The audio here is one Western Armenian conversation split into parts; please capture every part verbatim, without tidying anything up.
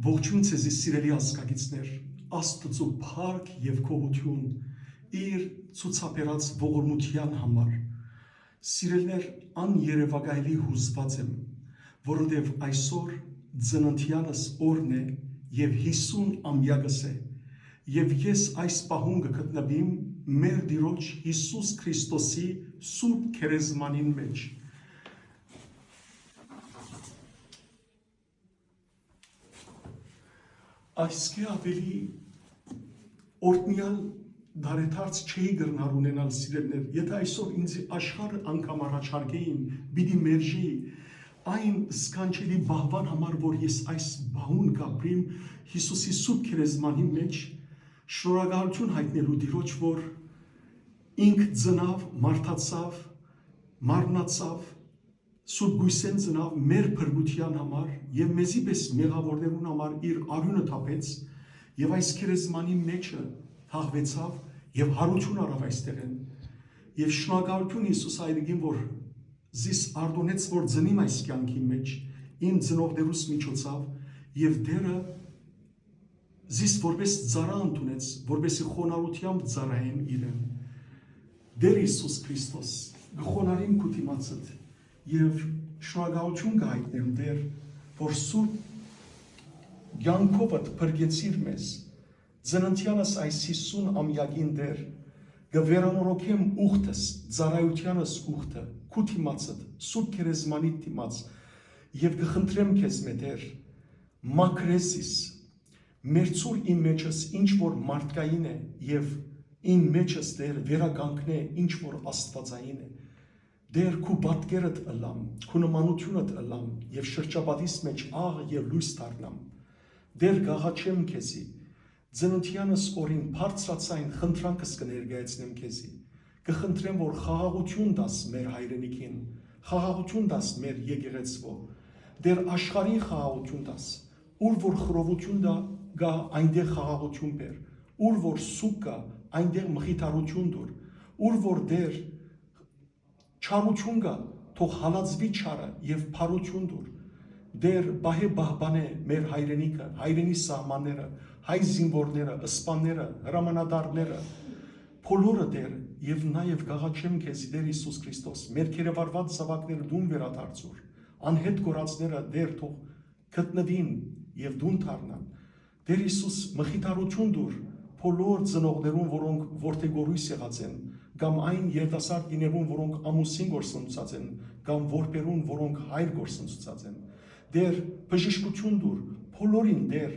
Ողջույն ձեզի, սիրելի ազգագիցներ, Աստուծոյ փառք եւ գոհություն իր ցուցաբերած ողորմութեան համար։ Սիրելիներ, աներեւակայելի յուզուած եմ, որովհետեւ այսօր ծննդեանս օրն է եւ յիսուն ամեակս է, եւ ես այս պահուն կը գտնուիմ մեր Տիրոջ Յիսուս Քրիստոսի Սուրբ Գերեզմանին մէջ։ Այսքէ աւելի օրհնեալ տարեդարձ չէի կրնար ունենալ, սիրելիներ, եթէ այսօր ինձի աշխարհը անգամ առաջարկէին, պիտի մերժի այն սքանչելի պահուան համար, որ ես այս պահուն կապրիմ Յիսուսի Սուրբ Գերեզմանին մէջ, շնորհակալութիւն յայտնելու Տիրոջ, որ ինք ծնաւ, մարդացաւ, մարմնացաւ, Սուրբ Կոյսէն ծնաւ մեր փրկութեան համար եւ մեզի պէս մեղաւորներուն համար իր արիւնը թափեց եւ այս գերեզմանի մէջը թաղուեցաւ եւ յարութիւն առաւ այստեղէն։ Եւ շնորհակալութիւն Յիսուս Հայրիկին, որ զիս արտոնեց, որ ծնիմ այս կեանքին մէջ, իմ ծնողներուս միջոցաւ, եւ Տէրը զիս որպէս ծառայ ընդունեց, որպէսզի խոնարհութեամբ ծառայեմ իրեն։ Տէր Յիսուս Քրիստոս, կը խոնարհիմ քու դիմացդ եւ շնորհակալութիւն կը յայտնեմ, Տէր, որ Սուրբ կեանքովդ փրկեցիր մեզ, ծննդեանս այս յիսուն ամեակին, Տէր, կը վերանորոգեմ ուխտս, ծառայութեանս ուխտը, քու դիմացդ, Սուրբ Գերեզմանիդ դիմաց, եւ կը խնդրեմ քեզմէ, Տէր, մաքրե զիս, մերձուր իմ մէջս ինչ որ մարդկային է եւ իմ մէջս, Տէր, վերականգնէ ինչ որ աստուածային է։ Տէր, քու պատկերդ ըլլամ, քու նմանութիւնդ ըլլամ եւ շրջապատիս մէջ աղ եւ լոյս դառնամ։ Տէր, կ'աղաչեմ քեզի, ծննդեանս օրին բարձրաձայն խնդրանքս կը ներկայացնեմ քեզի։ Կը խնդրեմ, որ խաղաղութիւն տաս մեր հայրենիքին, խաղաղութիւն տաս մեր եկեղեցւոյ։ Տէր, աշխարհին խաղաղութիւն տաս, ուր որ խռովութիւն դա կայ, այնտեղ խաղաղութիւն բեր, ուր որ սուգ կայ, այնտեղ մխիթարութիւն տուր, ուր որ, Տէր, չարութիւն կայ, թող հալածուի չարը եւ բարութիւն տուր։ Տէր, պահէ պահպանէ մեր հայրենիքը, հայրենի սահմանները, հայ զինուորները, սպաները, հրամանատարները, բոլորը, Տէր, եւ նաեւ կ'աղաչեմ քեզի, Տէր Յիսուս Քրիստոս, մեր գերեվարուած զաւակները տուն վերադարձուր, անհետ կորածները, Տէր, թող գտնուին եւ տուն դառնան։ Տէր Յիսուս, մխիթարութիւն տուր բոլոր ծնողներուն, որոնք որդեգորոյս եղած են, կամ այն երիտասարդ կիներուն, որոնք ամուսին կորսնցուցած են, կամ որբերուն, որոնք հայր կորսնցուցած են։ Տէր, բժշկութիւն տուր բոլորին, Տէր,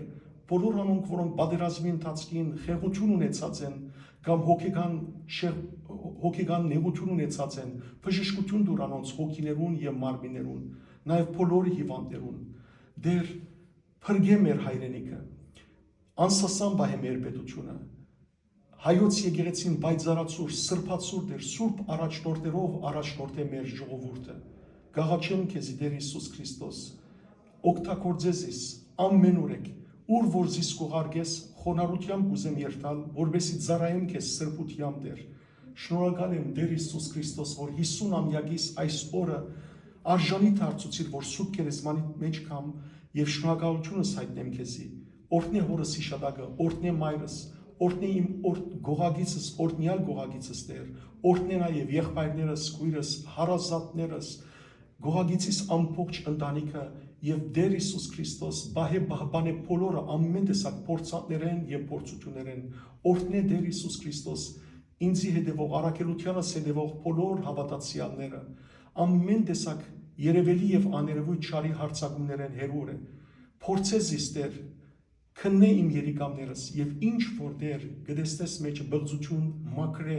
բոլոր անոնք, որոնք պատերազմի ընթացքին խեղութիւն ունեցած են, կամ հոգեկան շեղ-, հոգեկան նեղութիւն ունեցած են, բժշկութիւն տուր անոնց հոգիներուն եւ մարմիններուն, նաեւ բոլոր հիւանդներուն։ Տէր, փրկէ մեր հայրենիքը, անսասան պահէ մեր պետութիւնը, հայոց եկեղեցին պայծառացուր, սրբացուր, Տէր, սուրբ առաջնորդներով առաջնորդէ մեր ժողովուրդը։ Կ'աղաչեմ քեզի, Տէր Յիսուս Քրիստոս, օգտագործե զիս ամենուրեք, ուր որ զիս կ'ուղարկես, խոնարհութեամբ կ'ուզեմ երթալ, որպեսզի ծառայեմ քեզ սրբութեամբ, Տէր։ Շնորհակալ եմ, Տէր Յիսուս Քրիստոս, որ յիսուն ամեակիս այս օրը արժանի դարձուցիր, որ Սուրբ Գերեզմանիդ մէջ գամ եւ շնորհակալութիւնս յայտնեմ քեզի։ Օրհնէ հօրս յիշատակը, օրհնէ մայրս, օրհնէ իմ օր-, գողագիծս, օրհնեալ գողագիծս, Տէր, օրհնէ նաեւ եղբայրներս, քոյրս, հարազատներս, գողագիծիս ամբողջ ընտանիքը, եւ Տէր Յիսուս Քրիստոս պահէ պահպանէ բոլորը ամեն տեսակ փորձանքներէն եւ փորձութիւններէն, օրհնէ Տէր Յիսուս Քրիստոս ինձի հետեւող, առաքելութեանս հետեւող բոլոր հաւատացեալները, ամեն տեսակ երեւելի եւ աներևոյթ չարի յարձակումներէն հեռու է։ Փորձե զիս, Տէր, քննէ իմ երիկամներս եւ ինչ որ, Տէր, կը տեսնես մէջը բղծութիւն, մաքրէ,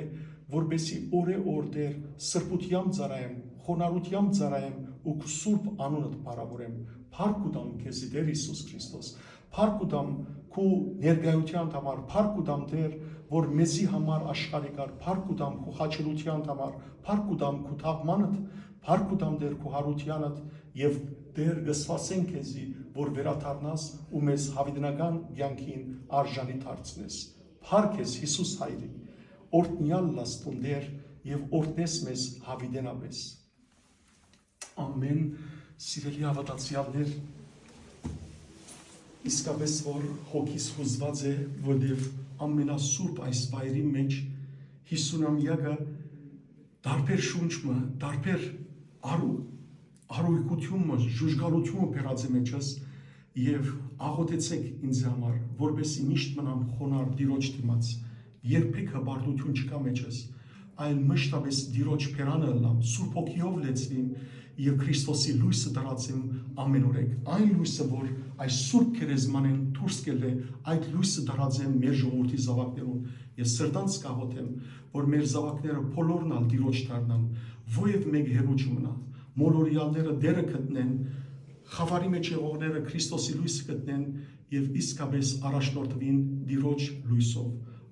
որպեսզի օրէ օր, Տէր, սրբութեամբ ծառայեմ, խոնարհութեամբ ծառայեմ ու քու սուրբ անունդ փառաւորեմ։ Փառք կու տամ քեզի, Տէր Յիսուս Քրիստոս, փառք կու տամ քու ներկայութեանդ համար, փառք կու տամ, Տէր, որ մեզի համար աշխարհի կար, փառք կու տամ քու խաչելութեանդ համար, փառք կու տամ քու թաղմանդ, փառք կու տամ, Տէր, քու յարութեանդ, եւ, Տէր, կը սպասենք քեզի, որ վերադառնաս ու մեզ յաւիտենական կեանքին արժանի դարձնես։ Փառք ես, Յիսուս Հայրիկ, օրհնեալ լաս տուն, Տէր, եւ օրհնես մեզ յաւիտենապէս։ Ամեն, սիրելի հաւատացեալներ, Իսկապէս որ հոգիս յուզուած է, որտեւ ամենասուրբ այս վայրի մէջ յիսունամեակը տարբեր շունչ մը, տարբեր արու-, արուիկութիւն մը, ժուժկալութիւն մը բերած է մեջս, եւ աղօթեցէք ինձ համար, որպեսզի միշտ մնամ խոնար Տիրոջ դիմաց, երբեք հպարտութիւն չկայ մեջս, այլ մշտապէս Տիրոջ բերանը ըլլամ, Սուրբ Հոգիով լեցուիմ եւ Քրիստոսի լոյսը տարածեմ ամենուրեք։ Այն լոյսը, որ այս Սուրբ Քերեզմանէն դուրս կ'ելլէ, այդ լոյսը տարածեմ մեր ժողովուրդի զաւակներուն եւ սրտանց կ'աղօթեմ, որ մեր զաւակները բոլորն ալ Տիրոջ դառնան, ոեւ մէկ հեռու չմնայ, մոլորեալները Տէրը գտնեն, խաւարի մէջ եղողները Քրիստոսի լոյսը գտնեն եւ իսկապէս առաջնորդուին Տիրոջ լոյսով։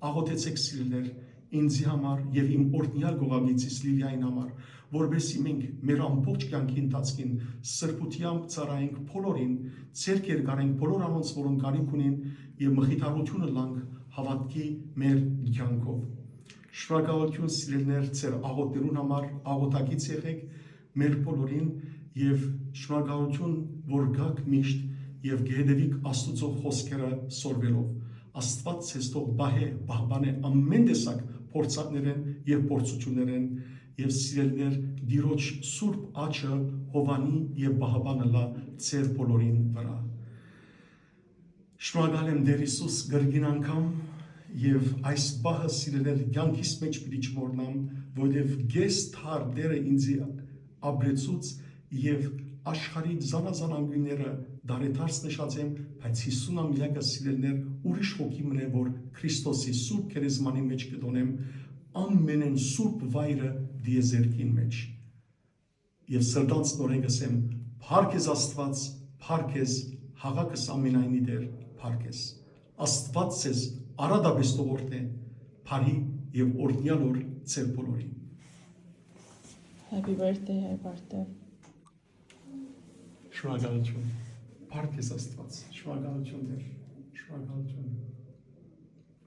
Աղօթեցէք, սիրելիներ, ինձի համար եւ իմ օրհնեալ կողակիցիս Լիլիային համար, որպեսզի մենք մեր ամբողջ կեանքի ընթացքին սրբութեամբ ծառայենք բոլորին, ձեռք երկարենք բոլոր անոնց, որոնք կարիք ունին, եւ մխիթարութիւնը լանք հաւատքի մեր կեանքով։ Շնորհակալութիւն, սիրելիներ, ձեր աղօթներուն համար, աղօթակից եղէք մեր բոլորին եւ շնորհակալութիւն, որ գաք միշտ եւ կ'հետեւիք Աստուծոյ խօսքերը սորվելով։ Աստուած ձեզ թող պահէ, պահպանէ ամեն տեսակ փորձանքներէն եւ փորձութիւններէն եւ, սիրելիներ, Տիրոջ սուրբ աջը հովանի եւ պահպան ըլլայ ձեր բոլորին վրայ։ Շնորհակալ եմ, Տէր Յիսուս, կրկին անգամ, եւ այս պահը, սիրելիներ, կեանքիս մէջ պիտի չմոռնամ, որովհետեւ կէս դար Տէրը ինձի ապրեցուց եւ աշխարհի զանազան անկիւնները դարեդարձ նշած եմ, բայց յիսունամեակը, սիրելիներ, ուրիշ հոգի մըն է, որ Քրիստոսի Սուրբ Քերեզմանի մէջ կը տոնեմ, ամենէն սուրբ վայրը տիեզերքին մէջ։ Եւ սրտանց նորէն կ'ըսեմ. «Փառք քեզ, Աստուած, փառք քեզ, յաղաքս ամենայնի Տէր, փառք քեզ»։ Աստուած ձեզ արատապէս թող օրհնէ, բարի եւ օրհնեալ օր ձեր բոլորին։ Happy birthday, happy birthday. Շնորհակալութիւն։ Փառք քեզ, Աստուած։ Շնորհակալութիւն, Տէր։ Շնորհակալութիւն։